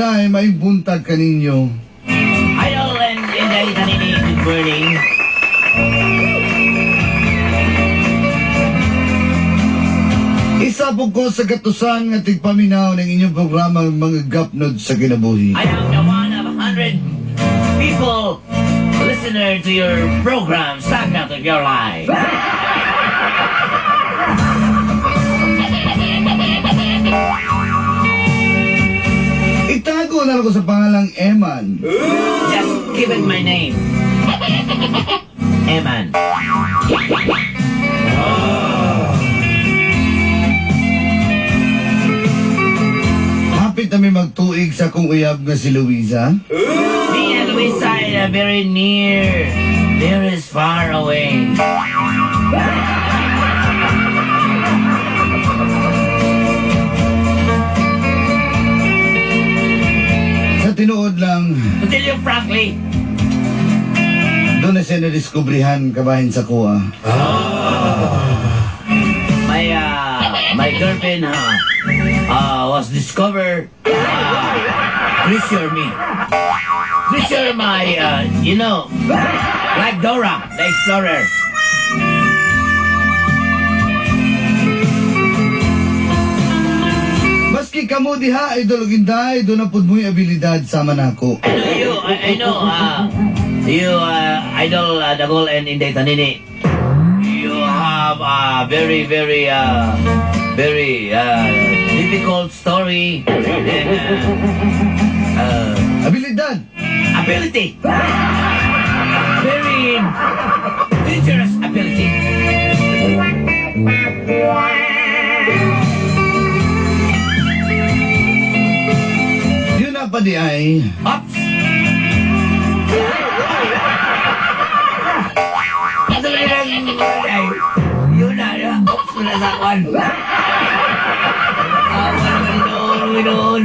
Inday, may buntag kaninyo. Idol and Inday Tanini, good morning. Isa po ko sa katusan nga tigpaminaw ng inyong programa Mga Gapnod sa Kinabuhi. I am the one of 100 people listener to your program, Stagnant of Your Life. Itago na lang ko sa pangalang Eman. Just give it my name. Eman. Hapit na may magtuig sa akong uyab nga si Luisa. Me and Luisa are very near, very far away. Sa tinuod lang, To tell you frankly, doon na siya nadiskubrihan kabahin sa kuha. My girlfriend was discovered treasure me. Treasure my, like Dora, the Explorer. Maski kamo diha, Idol Inday, doon na pud mo'y abilidad sama nako. I know you, I know, you, Idol Dagol and Inday Tanini. You have a very, very, very difficult story and Abilidad! Ability. Very dangerous ability. Yun na pa di ay. Ops! Ano na lang, ay, yun na, yun, ops na sa kwan. Awa naman noon, noon.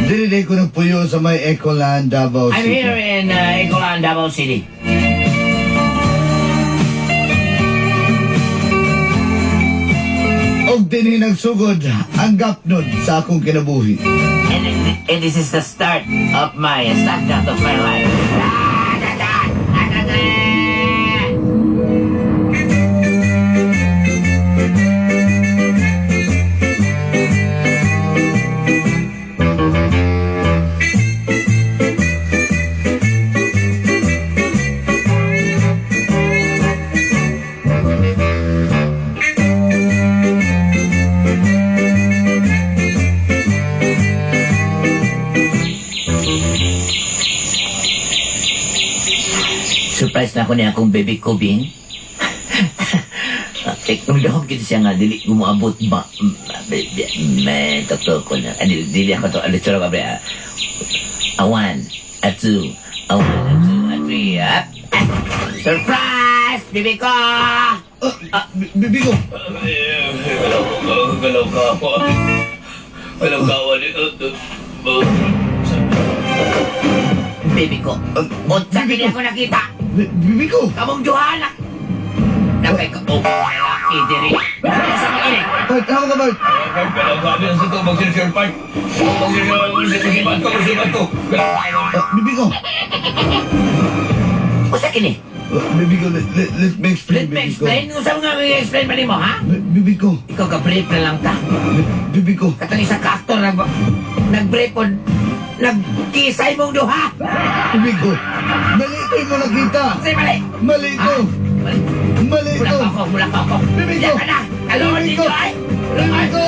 Dili ko nagpuyo sa may Ecoland, Davao I'm City. here in Ecoland, Davao City. Og dinhi nagsugod ang gapnod sa akong kinabuhi. And this is the start of my start of my life. Surprise na ako niya akong baby ko, Bing. Kung kita siya nga, dili gumuabot ba? May doktor ko na. Dili, dili ako to. Ano, tsura ba, bre? A 1, a 2, a 1, a 2, a 3, up. Surprise! Baby ko! Bibi ko! Galaw ka ako. Galaw ka ako. Baby ko. Unsa kini ako nakita? Bibi ko! Kamong duha na. Napay ka. Oh, lalaki diri. Sa mga ini. Bart, ako ka, Bart! Galaw ka sa ito, mag-share part. Mag-share ko. Bibi ko! Unsa kini? Bibi ko, let me explain, Let me bibi ko. explain. Unsa mga i-explain pa nimo, ha? Bibi ko. Ikaw ka brief na lang ta. Bibi ko. Katong isa ka aktor nag-brief on nagkisay mong duha. Bibi ko. Mali ito yung mo nakita. Say mali. Mali ito. Mali. Mali Mula ito. pa ako, mula pa ako. Bibi ko. Diyan ka na. Kalungan Bibi ko. dito ay. Bibi ko.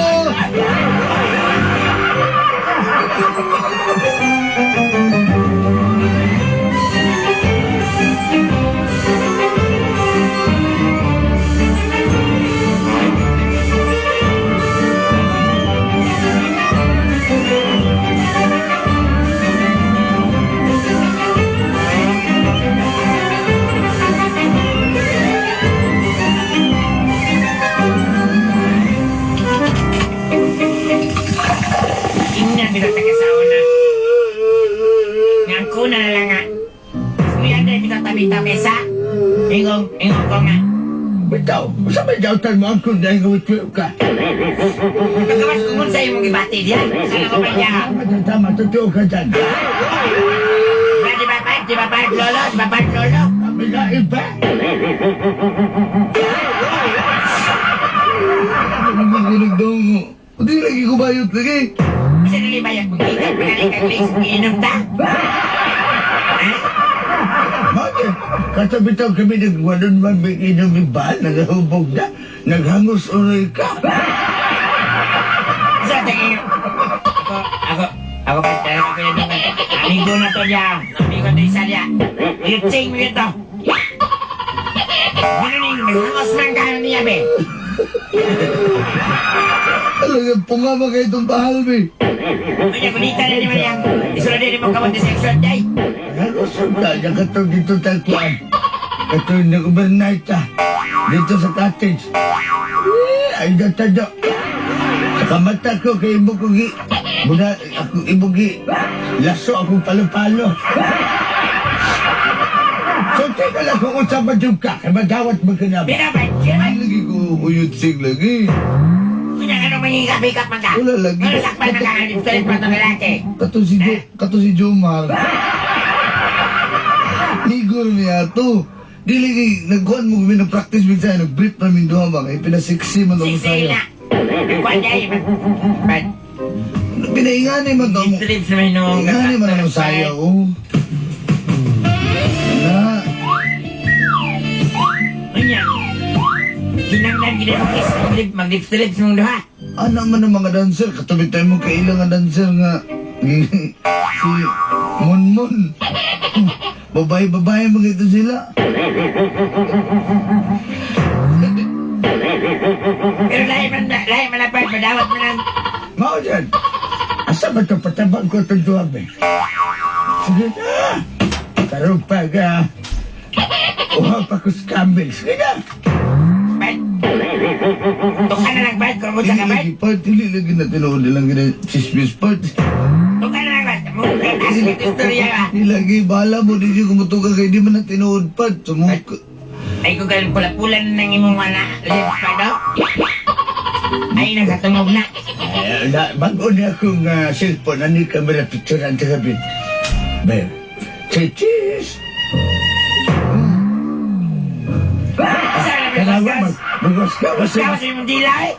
Ingnan bitaw ta kasawa na. Nga kuna na lang nga. Kuya dahil bitaw tabi-tabi sa. Ingong, ingong ko nga. Bitaw, sa may dautan mo ang kunday nga witwi ka. Pagkawas kung unsa imong gibati diyan. Sana ko pa niya. Tama, tama, totoo ka dyan. Di ba pa? Di ba pa lolo? Di ba pa lolo? Kami na iba. Nagdong. Hindi lagi ko bayot lagi. Bisa dili bayot mo gikan pinali kag Liz giinom ta. Bakit? Katabitaw kami nagwanon man may inom iba, naghubog na, naghangos uroy ka. Sa tingin ako pa ako kaya amigo na to niya. Amigo to isa niya. Yutsing mo ito. Ano ning naghangos man ka niya be. Talagang pungama kayo itong bahal, be. Unya kulita na ni Mariang. Isulod din mo kamot sa section day. Naghangos na, nakatong dito tagkuan. Katong nag-overnight ta. Dito sa cottage. Eh, ay datado. Sa kamata ko, kay ibo ko gi. Muna, ako ibo gi. Laso akong palo-palo. So, teka lang kung unsa ba dyan ka, kay madawat mo ka na ba? Bina ba? Sino ba? Lagi ko uyutsing lagi. Unya anong mangingikap-ikap man ka? Wala lagi. Ano sakpan man ka nga dito pa itong lalaki? Kato si Jomar. Ligor niya to. Dili kay nagkuhan mo kami nag-practice minsan, nag-brief namin duha ba kay pinasiksi man ako Siksi sayo. na. Kuwan niya eh. But, Pinaingani man to mo. lips naman nung... Ingani man ang sayo. Oh. Na, Unya. Kinanglan gina mo kiss. Mag-lips to lips mong duha. ana man ang mga dancer, katabi tayo mo kailang nga dancer nga si Monmon. Babae-babae mga ito sila. Pero lahi man ang part, madawat man ang... Mao dyan. Asa ba ito patabang ko itong duha ba? Sige na. Karoon pa ka. Uha pa ko sa camel. Sige na. Bad. Tuka na lang, bad. Kung ka, Dili bad. lagi part, dili lagi na tinuod nilang gina chismis part. Tuka na lang, bad. Mong istorya ba? Di lagi, bahala mo, di siya kumutuka kay di man na tinuod part. Sumuk. Ay, kung ganun pula-pula na ng imong wala, lips pa daw. Ay, nagkatungog na. Eh, na, bago na akong cellphone, ano yung camera picture ang tagabit? Be, say cheese! Asa na Kanawa, mag magwas ka, Gawas sa imong dila eh.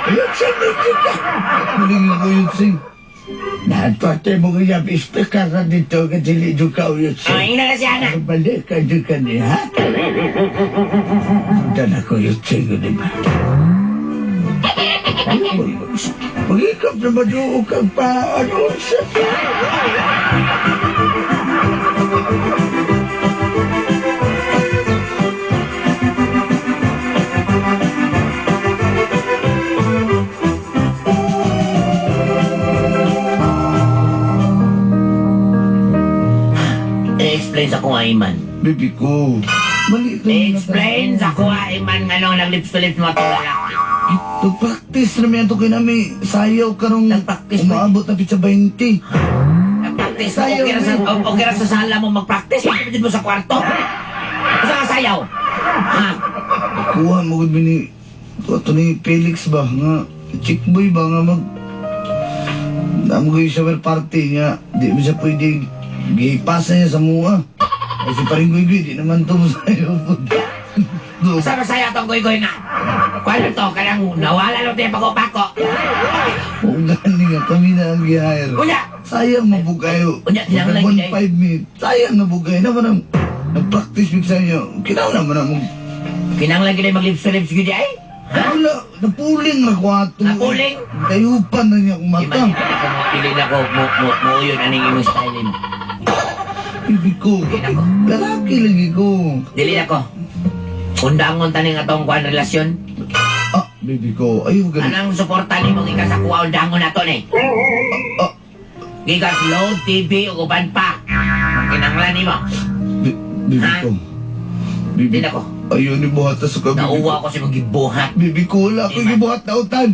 Ayun, sa dito ka! Dili ko yun sing. Nahatuate mo kaya, speaker ka dito, ka dili doon ka uyot Oh, ina na siya na. Balik ka doon ka niya, ha? Punta na ko yung singo, di ba? Mag-ikap na maduo kang pa, ano sa... I-explain sa kung iman. Baby ko, mali ito. I-explain sa kung iman nga nung nag-lips to lips mo itong lalaki. Nag-practice na may ato kay nami. Sayaw karong Nag-practice ba? umaabot na pizza 20. Nag-practice mo, Sayaw okay ra sa, na. okay ra sa sala mo mag-practice. Bakit mo sa kwarto? Asa ka sayaw? Ha? Kuha mo gud ni ato ni Felix ba nga chick boy ba nga mag Namo ko yung shower party niya. Di mo siya pwede gipasa niya sa mua. Ay si paring Guy di naman to mo sayo. Asa ba sayaw itong goy-goy na? Kuwan to, kanang nawala lang tayo pako-pako. Oo gani nga kami na ang gi-hire. Unya! Sayang mo po kayo. Unya, tinanglan Mag gid ay. 1.5 minutes. Sayang na po kayo. Naman ang nag-practice mig sa inyo. Kinaw naman ang Kinanglan gid ay mag-lips to lips gid ay. Wala, napuling na ko ato. Napuling? Dayupan na niya akong Di mata. man, dili na ko mo mo mo yun aning imong style mo. Bibi ko. Dili na ko. Lalaki lagi ko. Dili na ko. Undangon taning atong kuan relasyon. Ah, baby ko. Ayaw ganun. Anang suporta nimo gikan sa kuha undangon nato ni. Ah, Gikan Flow TV ug uban pa. Kinanglan nimo. Baby Ha? ko. Baby Dili na ko. Ayaw ni buhat sa ka, baby ko. Nauwa ko sa imong gibuhat. Baby ko, wala akong Di man. gibuhat na utan.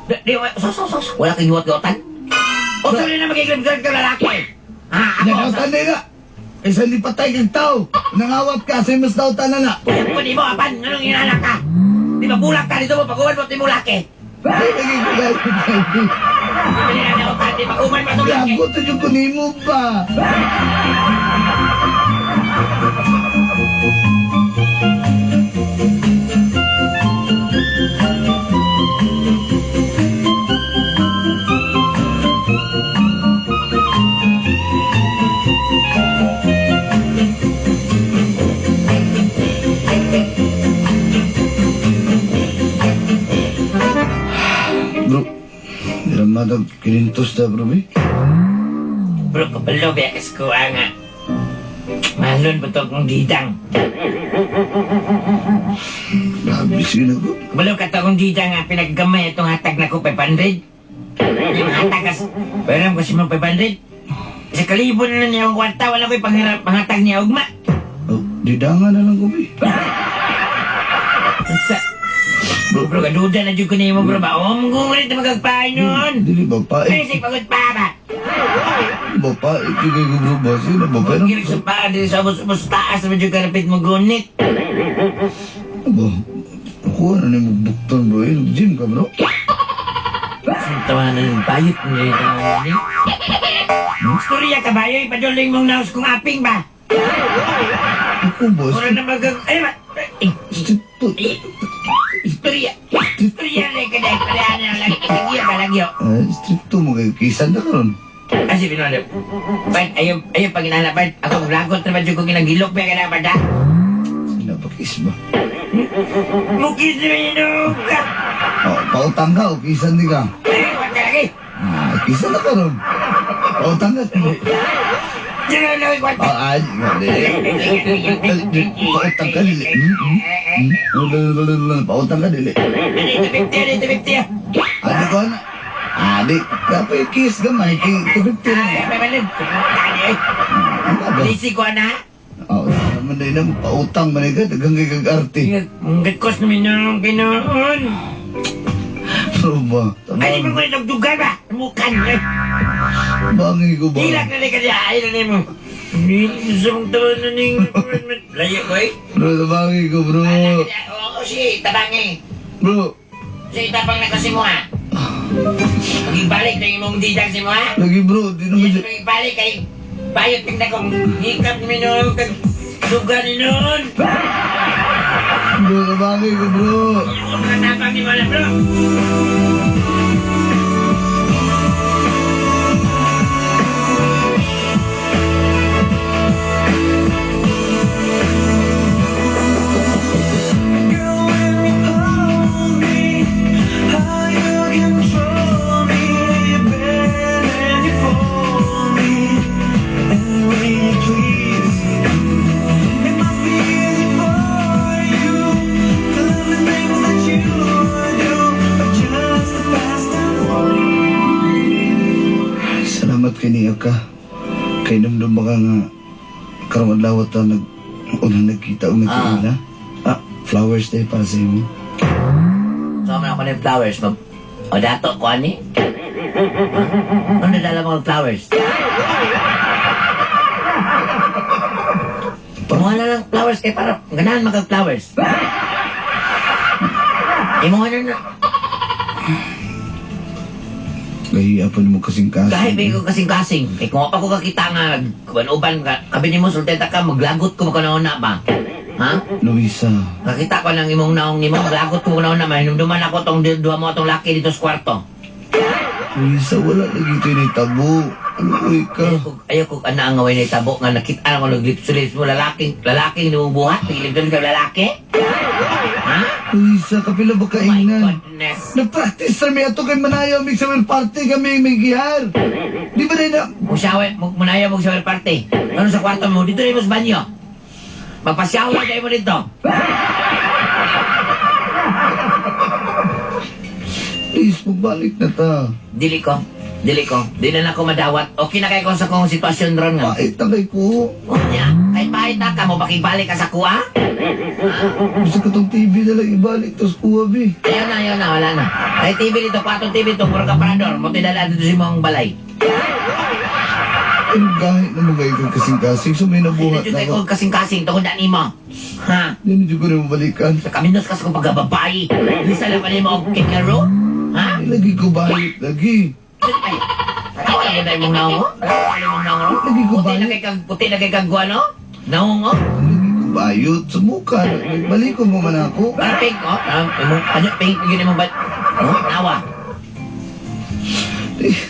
Di, di, so, so, so, so. Wala kang gibuhat gautan? O tuloy na magiging kang lalaki. Ha, ako. Nagautan na nga. Kaysa hindi patay kag tao. Nangawat ka, sa mas daw tanan na. Uyab ko nimo apan nganong inana ka? Di ba bulak ka dito mo pag-uman mo timo laki? Ay, lagi ko gano'n. Dili na ako ka, di pag-uman mo itong laki. Gago to yung kunimo ba? Bro, Ramadang kinintos na bro, eh. Bro, kabalo ba kas ko nga. Mahalon ba to akong didang? Grabe sila ko. Kabalo ka to akong didang nga pinaggamay itong hatag na ko 500. Yung hatag kas, pero ko si mo 500. Sa kalibo na lang niya ang kwarta, wala ko'y panghatag niya ugma. Oh, didangan na lang ko, eh. Sa, Bro, bro, kaduda na dyan ko na mo, bro ba? Oh, manggungulit na magagpahay nun. Dili ba pa Ay, eh? sige, pagod pa ba? Ba pa eh, kay ko bro ba sila ba pa Huwag kilig sa paa din sa ubos-ubos taas medyo karapit mo gunit. Ba? Kuha na ni mo bukton bro, eh. Gym ka bro. Tawanan ng bayot niya ito. Istorya ka ba? Yoy, paduling mong naos kong aping ba? Ako ba? Mura na mag... Ay, ba? Eh, Strito. Istorya. Istorya na ka dahil pala na lang. Lagyo ka, lagyo. Ah, stricto mo kayo. Kisan na karon. Kasi pinwala. Bart, ayaw, ayaw pag inana, Bart. Ako, lagot na ba dyan ko ginagilok ba ka na, Bart, ha? Sila pa kiss ba? Mukis na inog ka! Oh, pautang ka o kisan di ka. Ay, wag ka lagi! Ah, kisan na karon. Pautang ka. Dili. Diyan na lang, wag ka! Ah, ah, dili. Pautang ka dili. Pautang ka dili. Dito, 50, dito, 50. Adi ko na. Adi, kapag kiss gamay, kay 250 Ay, na. may malin. Tani, eh. Ano ba? Lisi ko na. Oh, naman din na pautang man ka, daghang kay kag arte. Ang gakos namin ng ginoon. Bro ba? Ay, di mo ko nagdugan ba? Mukan, eh. Bangi ko ba? Hilak na ka niya. Ay, na mo. Sa mong taon na ning... Layo ko, eh. Bro, tabangi ko bro. Oo, sige, tabangi. Bro, Sige, tabang na kasi mo, ha. Pag-ibalik na imong didang si mo, ha. lagi bro, di naman siya. Pag-ibalik kay... Bayot tingnan kong hikap ni noon kag dugan ni noon. Bro, tabangi ko bro. Mga tapang ni mo na, bro. Salamat kay niya ka. Kay dumdum ba ka nga karong adlaw ta nag unang nagkita og nagkaila. Ah, flowers day para sa imo. So, man ako ng flowers, ma'am. O, dato ko, ani? Ano dala mga flowers? Kumuha na lang flowers kay para ganahan magag flowers. Imuha na na. Gahiya pa nimo kasing kasing. Kahit may ko kasing-kasing. Kay kung ako kakita nga, uban ka, kabi nimo sulteta ka, maglagot ko makanaon na ba? Ha? Luisa, Kakita ko ng imong naong nimo, maglagot ko makanaon na, mahinumduman ako tong duha mo atong laki dito sa kwarto. Luisa, wala lagi ito ni tabo. Ano uy ka? Ayaw ko ana ang away na itabo nga nakita ko naglipsulis mo lalaking lalaking nimong buhat, nagilipsulis ka lalaki? Ha? Luisa, kapila ba Oh my kaingnan? goodness. Nag-practice na mi ato kay Manayaw, may summer party kami, may gihar. Di ba na Mo shower, mo munaya mo shower party. Ano sa kwarto mo? Dito na mo sa banyo. Magpa-shower kayo mo dito. Please, magbalik na ta. Dili ko. Dili ko. Dili na ako madawat. Okay na kay ko sa kong sitwasyon ron nga. Pait na kay ko. Unya, kay pahit na ka mo pakibalik ka sa kuha? Gusto ko tong TV na lang ibalik to sa kuha, bi. Ayaw na, wala na. Kay TV dito, kwartong TV dito, puro ka parador. Mo tidala dito sa imong balay. Pero gahit na mga ikaw kasing-kasing sa may nabuhat Hindi na ko ako. kasing-kasing tungod na nimo. Ha? Hindi na ko na mabalikan. Kaminos ka sa kong pagkababae. Lisa lang pa nimo og kangaroo? Ha? Lagi ko bayot, lagi. Ay, wala ko na imong naong, oh? Wala imong naong, oh? Lagi ko Puti na bayot. kay kang, puti na kay kang guano? Naong, oh? Lagi ko bayot sa mukha. Balikon mo man ako. Parang pink, oh? Parang imong, ano, pink, yun imong bat? Oh, nawa.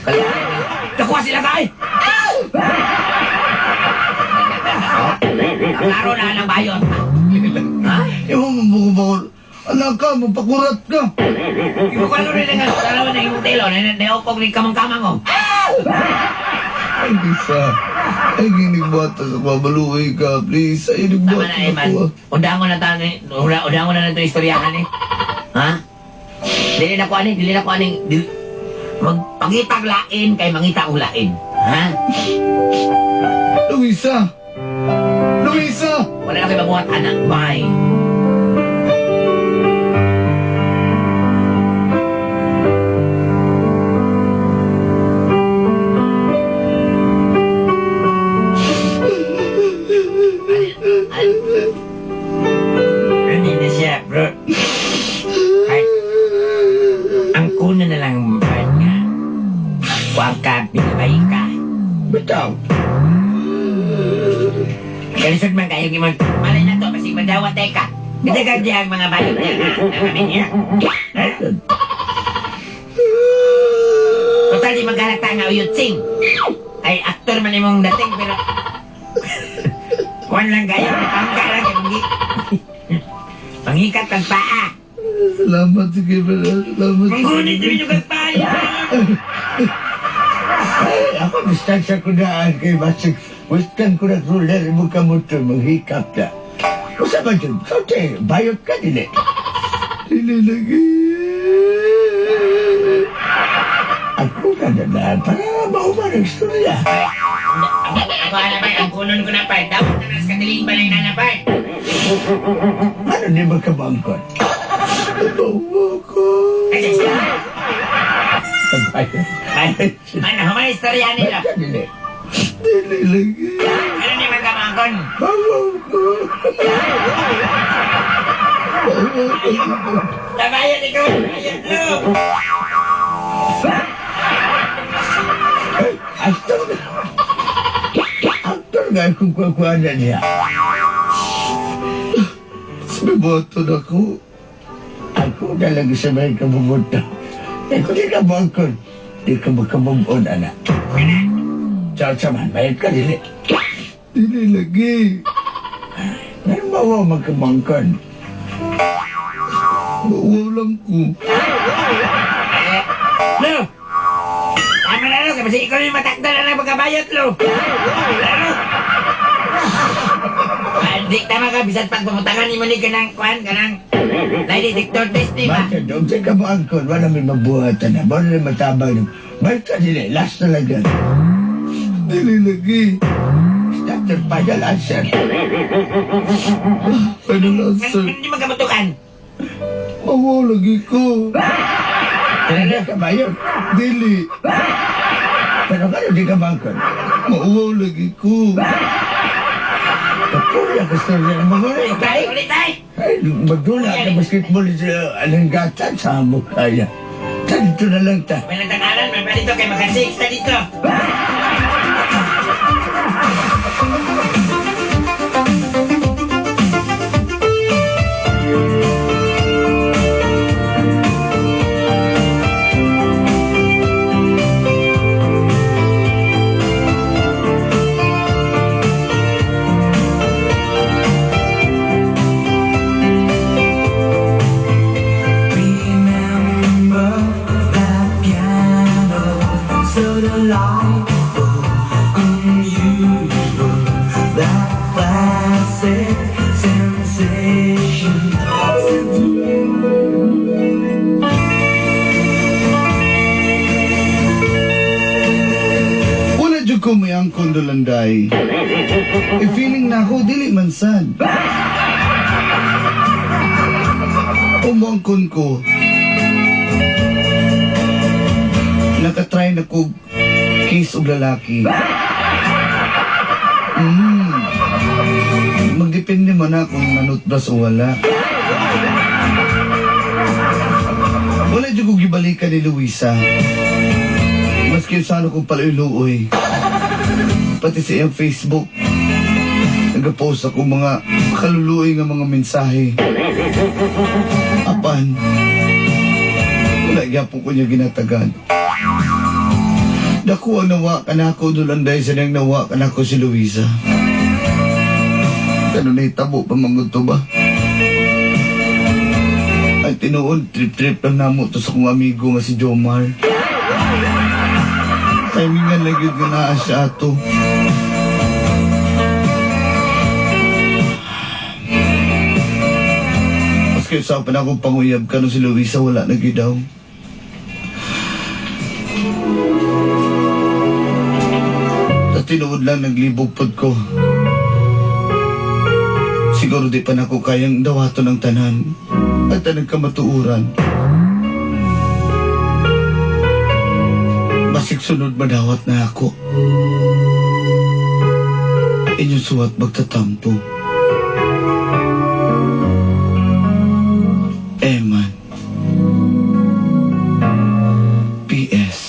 Kala, nakuha sila kay! Klaro na ng bayot. Ha? Ewan mo buko bako. Anak ka, magpakurat ka. Ikukuha ko rin ang dalawa na imong telo, na naupog ni kamang-kamang, oh. Ay, Lisa. Ay, ginigbuhat sa mabaluwi ka, please. Ay, Tama nagbuhat na, Eman. ako. Undangon na tayo, undangon na nato istoryahan, eh. Ha? Dili na ko ani, dili na ko ani. Dili, magpangitag lain kay mangita og lain. Ha? Luisa! Luisa! Wala na kay mabuhat, anak. Bye. Ano na siya, bro? Ay, ang kuna na lang, Bart, nga. Huwag ka, binabay ka. Bitaw. Kalisod man kayo gimon. Malay na to, basig madawat ka. Hindi ka diyang mga bayot niya. Kami niya. Total, di maghalata nga uyot sing. Ay, aktor man imong dating, pero... Kuwan lang kayo, pangka lang kayo. Panghikat ang paa. Salamat, sige, brother. Salamat. Manggunit din yung paa. Ay, ako distansya ko na kay basig. Western ko na ruler mo ka mo to maghikap na. Usa ba dyan? Kaunti, bayot ka dili. Dili lagi. Ako na na para mauman ang istorya. Ako na pa, ang kunon ko na pa. Dapat na nas katiling balay na na pa. Ano di ba kabangkon? Bawa ko. Ay, siya. Bayot. Ano, humay istorya nila. Bayot ka dili. Dili lagi. Ano ni man kamangkon? Bawa ko. Bawa ko. Tabayan ikaw. Ayun, lo. Ay, aktor na. Aktor nga kung kukuha na niya. Sabi boto na ako. Ako na lang sa may kabubuto. Eh, kung di ka bangkon, di ka makabubon, anak. Ciao, man, bayot ka dili. Dili lagi. Meron ba wa magkabangkon? Bawa lang ko. Eh, lo. Tama na, lo. Kasi ikaw yung matakda na ng pagkabayot, lo. Lalo. Di, tama ka. Bisan pag pumutangan ni mo ni kanang kuan, kanang lie detector test, di ba? Bakit? Kung di ka bangkon, wala may mabuhatan na. Wala may matabang. Bayot ka dili, last na lang yan. Dili lagi. That's your final answer. Final answer. Hindi magkabutukan. Bawa lagi ko. Hindi ka bayot. Dili. Pero kano di ka bangkon? Mauwaw lagi ko. Kapulya ka sa mga Ulit tayo, ulit tayo. Ay, magdula ka basketball sa alanggatan sa mukha niya. Dito na lang ta. May nagtakalan, may pa dito kay maka-six na dito. Remember that piano, so delightful, unusual, that classic sensation. Wala jud ko may angkon dolanday. E feeling na ako, dili man sad. Umuangkon ko. Nakatry na ko case og lalaki. Magdepende man na kung nanutbras o wala. Wala dyan kong gibalikan ni Luisa. Maski sana kong paluiluoy. Pati sa iyang Facebook. Nag-post ako mga kaluluoy nga mga mensahe. Apan, wala gyapon ko niya ginatagan. Dako ang nawa kanako dulanday sa nang nawa kanako si Luisa. Kano nahitabo pa manggod to ba? Ay tinuod, trip-trip lang namo to sa kong amigo nga si Jomar. Timingan lang yun nga naa siya ato. Maski sa pa na akong panguyab kano si Luisa, wala na gyud daw. Sa tinuod lang naglibog pod ko. Siguro di pa nako kayang dawaton ang tanan at ang kamatuuran. Basig sunod madawat na ako. Inyong suwat magtatampo. Eman. P.S.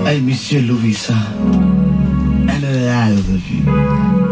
I miss you, Luisa. And I love you.